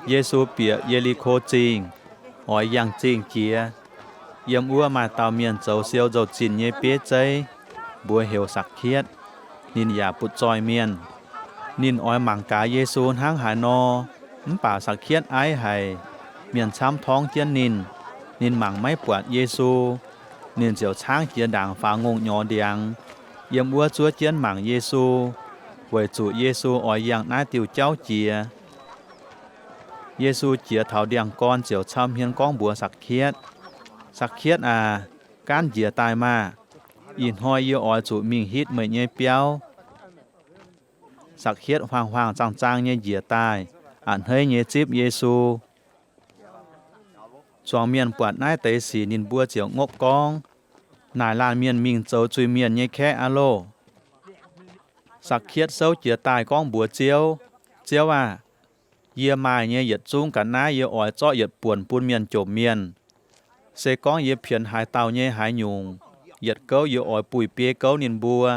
Yesu bieqc Ye^li^ko Zingh, oix yangh zingh jiex. Yiem wuov maaih dauh mienh zoux siou nzou-zinh nyei bieiv zeiv, mbuox heuc Sakc^ketv. Ninh yaac butv-zoih mienh. Ninh oix mangc gaax Yesu hnangv haaix nor, mv baac Sakc^ketv aiv haic, mienh camv torngv jienv ninh. Ninh mangc maiv buatc Yesu, ninh ziouc caangv jiex ndaangc faaux ngongh nyorx ndiangx, yiem wuov zuov jienv mangc Yesu, weic zuqc Yesu oix yangh naaiv diuh jauv jiex. Yesu jiex taux ndiangx-gorn ziouc cau hmien gorngv mbuox Sakc^ketv, Sakc^ketv aac, gaanv njiec daaih maah! Ih hnoi yie oix zuqc mingh hitv meih nyei biauv. Sakc^ketv huaang-huaang zaang-zaang nyei njiec daaih, a'hneiv nyei zipv Yesu. Zuangx mienh buatc naaiv deix sic ninh mbuo ziouc ngopv gorngv, Naaic laanh mienh mingh zoux zuiz-mienh nyei kaeqv aqv loh! Sakc^ketv souv jiez daaih gorngv mbuox Ziouv, Ziouv aah! Yie maaih nyei yietc zungv ga'naaiv yie oix zorqv yietc buonc bun mienh jomc mienh. Se gorngv yie pienx haaix dauh nyei haaix nyungc, yietc gouv yie oix buih biei gouv ninh mbuo.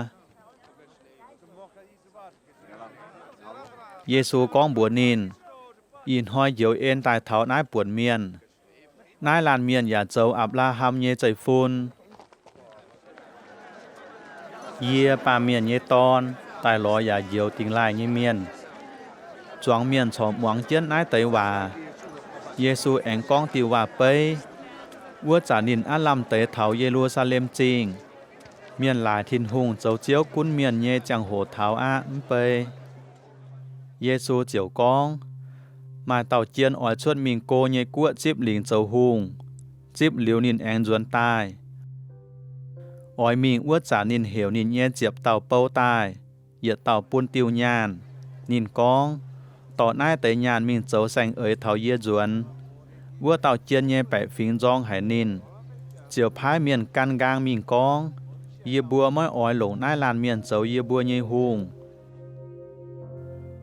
Yesu gorngv mbuox ninh, Ih hnoi njoux en daaih taux naaiv buonc mienh. Naaiv laanh mienh yaac zoux Apc^laa^ham nyei zeiv-fun. Yie, Baamh Mienh nyei Dorn, daaih lorz yaac njoux dingh laaih nyei mienh. Zuangx mienh corc muangx jienv naaiv deix waac. Yesu aengx gorngv diuh waac-beiv. Wuov zanc ninh aav lamh deix taux Ye^lu^saa^lem Zingh. Mienh laaic Tin-Hungh zoux Ziouv gunv mienh nyei ziangh hoc taux aqv mv bei. Yesu ziouc gorngv, Maaih dauh jien oix cuotv mingh go nyei guoqv zipv lingc zoux hungh. Zipv liuz ninh aengx nzuonx daaih. Oix mingh wuov zanc ninh heuc ninh nyei ziepc dauh bou daaih, yietc dauh bun diuh nyaanh. Ninh gorngv, Dorh naaiv deix nyaanh mingh zoux saeng-eix taux yie nzuonx. Wuov dauh jien nyei baeqc fingx nzorng haic ninh, ziouc paaiv mienh gan nqaang mingh gorngv, Yie mbuo maiv oix longc naaiv laanh mienh zoux yie mbuo nyei hungh.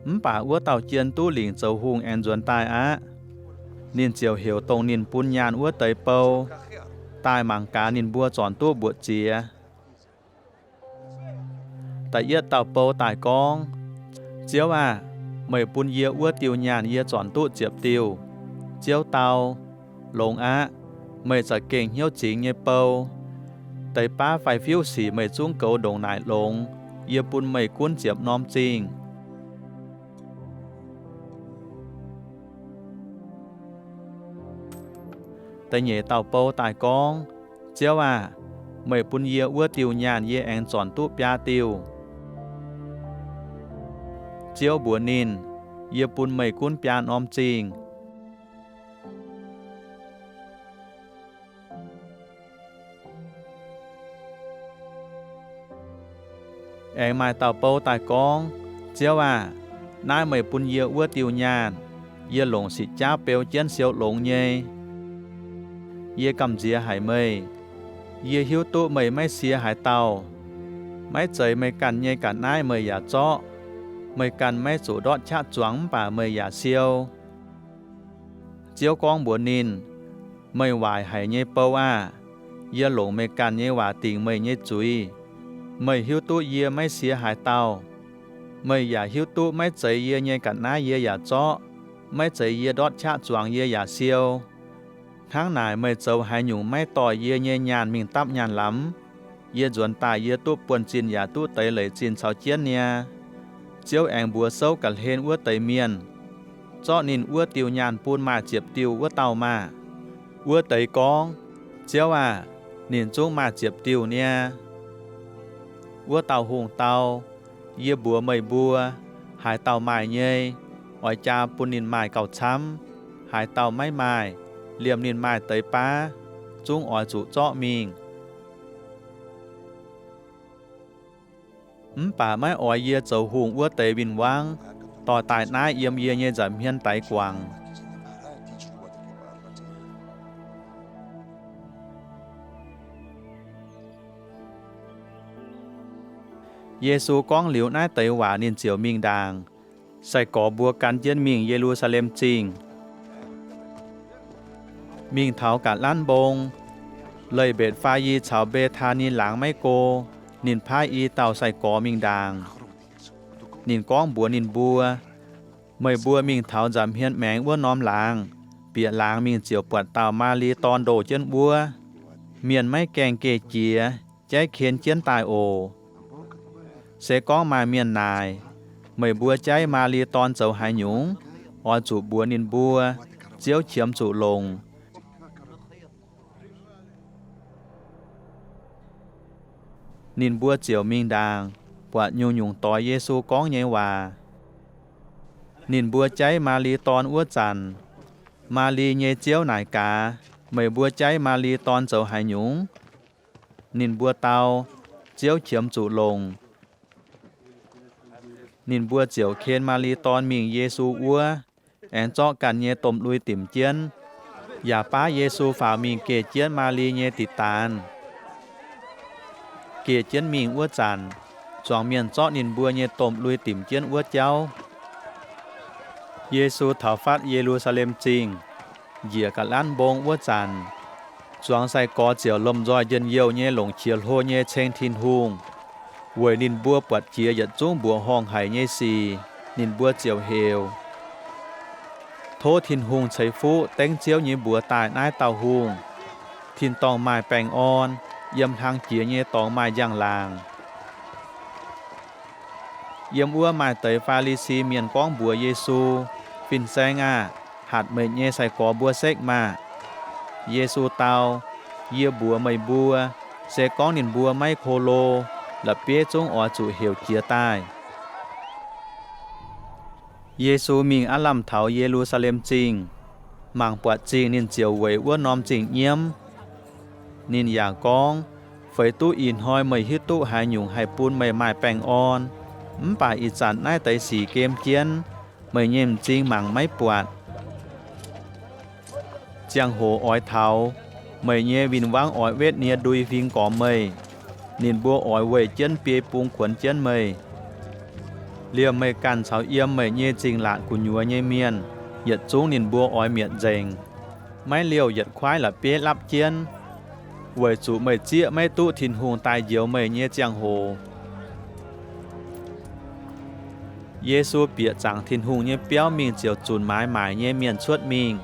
Mv baac wuov dauh jien duqv lingc zoux hungh aengx nzuonx daaih aqv. Ninh ziouc heuc dongh ninh bun nyaanh wuov deix bou daaih mangc gaax ninh mbuo zornc duqv mbuoqc ziex. Da'yietv dauh bou daaih gorngv, Ziouv aah! Meih bun yie wuov diuh nyaanh yie zornc duqv ziepc diuh. Ziouv dau, Longx aqv. Meih za'gengh hnyouv zingx nyei bou. Deix baav fai fiuv sic meih zungv goux ndongc naaic longx. Yie bun meih gunv ziepc norm zingh. Da'nyeic dauh bou daaih gorngv, Ziouv aah! Meih bun yie wuov diuh nyaanh yie aengx zornc duqv biaa diuh. Ziouv mbuox ninh, Yie bun meih gunv biaa norm zingh. Aengx maaih dauh bou daaih gorngv, Ziouv aah! Naaiv meih bun yie wuov diuh nyaanh, yie longc sic jaauv beu jienv siou longx nyei. Yie gamh nziex haic meih. Yie hiuv duqv meih maiv sie haaix dauh. Maiv zeiz meih ganh nyei ga'naaiv meih yaac zorqv. Meih ganh maiv zuqc ndortv qaqv zuangx mv baac meih yaac siou. Ziouv gorngv mbuox ninh, Meih waaic haic nyei bou aah! Yie longc meih ganh nyei waac dingc meih nyei zuiz. Meih hiuv duqv yie maiv sie haaix dauh. Meih yaac hiuv duqv maiv zeiz yie nyei ga'naaiv yie yaac zorqv, maiv zeiz yie ndortv qaqv zuangx yie yaac siou. Hnangv naaic meih zoux haaix nyungc maiv dorh yie nyei nyaanh mingh dapv nyaanh lamz? Yie nzuonx daaih yie duqv buonv-zinh yaac duqv deix leic zinh caux jienv niaa. Ziouv aengx mbuox souv ga'hlen wuov deix mienh, Zorqv ninh wuov diuh nyaanh bun maaih ziepc diuh wuov dauh maah! Wuov deix gorngv, Ziouv aah! Ninh zungv maaih ziepc diuh niaa. Wuov dauh hungh dau, Yie mbuox meih mbuo, haaix dauh maaih nyei, oix jaa bun ninh maaih gauh camv. Haaix dauh maiv maaih, liemh ninh maaih deix baav, zungv oix zuqc zorqv mingh. Mv baac maiv oix yie zoux hungh wuov deix win-wangv dorh daaih naaiv yiem yie nyei nza'hmien daix guangc. Yesu gorngv liuz naaiv deix waac ninh ziouc mingh ndaangc. Sai-gorx mbuo gan jienv mingh Ye^lu^saa^lem Zingh. Mingh taux Ga'lanv Mbong, leih Mbetc^faa^yi caux Mbe^taa^ni laangz maiv go, ninh paaiv i dauh sai-gorx mingh ndaangc. Ninh gorngv mbuox ninh mbuo, Meih mbuo mingh taux nza'hmien maengx wuov norm laangz, bieqc laangz mingh ziouc buatc dauh Maa^li Dorn ndoh jienv wuov. Mienh maiv gaengh geh jiex, jaiv ken jienv daaih oc. Se gorngv maaih mienh naaic, meih mbuo jaiv Maa^li Dorn zoux haaix nyungc, oix zuqc mbuox ninh mbuo, Ziouv qiemx zuqc longc. Ninh mbuo ziouc mingh ndaangc, buatc nyungc-nyungc doix Yesu gorngv nyei waac. Ninh mbuo jaiv Maa^li Dorn wuov zanc, Maa^li nyei ziouv naaic gaax, Meih mbuo jaiv Maa^li Dorn zoux haaix nyungc? Ninh mbuo dau, Ziouv qiemx zuqc longc. Ninh mbuo ziouc ken Maa^li Dorn mingh Yesu wuov, aengx zorqv ganh nyei domh lui dimc jienv, yaac baav Yesu faaux mingh geh jienv Maa^li nyei diqc daanz. Geh jienv mingh wuov zanc, zuangx mienh zorqv ninh mbuo nyei domh lui dimc jienv wuov jauv. Yesu taux fatv Ye^lu^saa^lem Zingh, njiec Ga'lanv Mbong wuov zanc, zuangx sai-gorx ziouc lomh nzoih njien-youh nyei longc qiex hlo nyei ceng Tin-Hungh. Weic ninh mbuo buatc jiex yietc zungv mbuoqc horngh haic nyei sic, ninh mbuo ziouc heuc, Tov Tin-Hungh ceix fuqv dengv Ziouv nyei mbuox daaih naaiv dauh hungh. Tin-dorngh maaih baengh orn, yiem hlang jiex nyei dorngx maaih njang-laangc. Yiem wuov maaih deix Faa^li^si Mienh gorngv mbuox Yesu, Fin-Saeng aah! Hatc meih nyei sai-gorx mbuo sekv maah! Yesu dau, Yie mbuox meih mbuo, se gorngv ninh mbuo maiv ko lo, la'bieiv zungv oix zuqc heuc jiez daaih. Yesu mingh aav lamh taux Ye^lu^saa^lem Zingh. Mangc buatc zingh ninh ziouc weic wuov norm zingh nyiemv. Ninh yaac gorngv, Feix duqv ih hnoi meih hiuv duqv haaix nyungc haih bun meih maaih baengh orn, mv baac ih zanc naaiv deix sic gem jienv, meih nyei m'zing mangc maiv buatc. Ziangh hoc oix taux, meih nyei win-wangv oix wetv nie-ndui huing gormx meih. Ninh mbuo oix weih jienv biei bung kuonx jienv meih. Liemh meih ganh caux yiem meih nyei zingh laatc gu'nyuoz nyei mienh, yietc zungv ninh mbuo oix mietc nzengc. Maiv liouh yietc kuaaiv la'bieiv lapv jienv, weic zuqc meih zieqv maiv duqv Tin-Hungh daaih njoux meih nyei ziangh hoc. Yesu bieqc zaangc Tin-Hungh nyei biauv mingh ziouc zunc maaiz maaic nyei mienh cuotv mingh.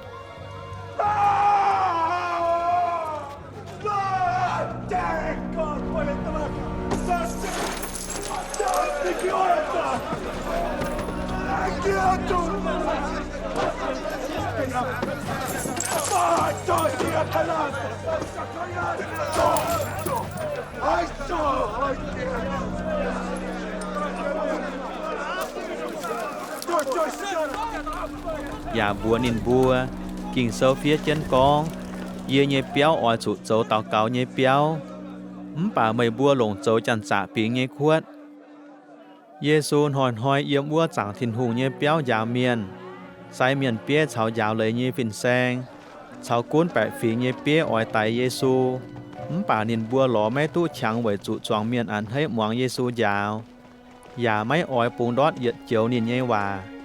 Yaac mbuox ninh mbuo, Ging-Sou fiev jienv gorngv, Yie nyei biauv oix zuqc zoux daux gaux nyei biauv. Mv baac meih mbuo longc zoux janx-zaqc bingx nyei kuotv. Yesu hnoi-hnoi yiem wuov zaangc Tin-Hungh nyei biauv njaaux mienh. Sai mienh bieiv caux njaaux leiz nyei fin-saeng, caux gunv baeqc fingx nyei bieiv oix daix Yesu. Mv baac ninh mbuo lorz maiv duqv qangx weic zuqc zuangx mienh a'hneiv muangx Yesu njaaux, yaac maiv oix bungx ndortv yietc joux ninh nyei waac.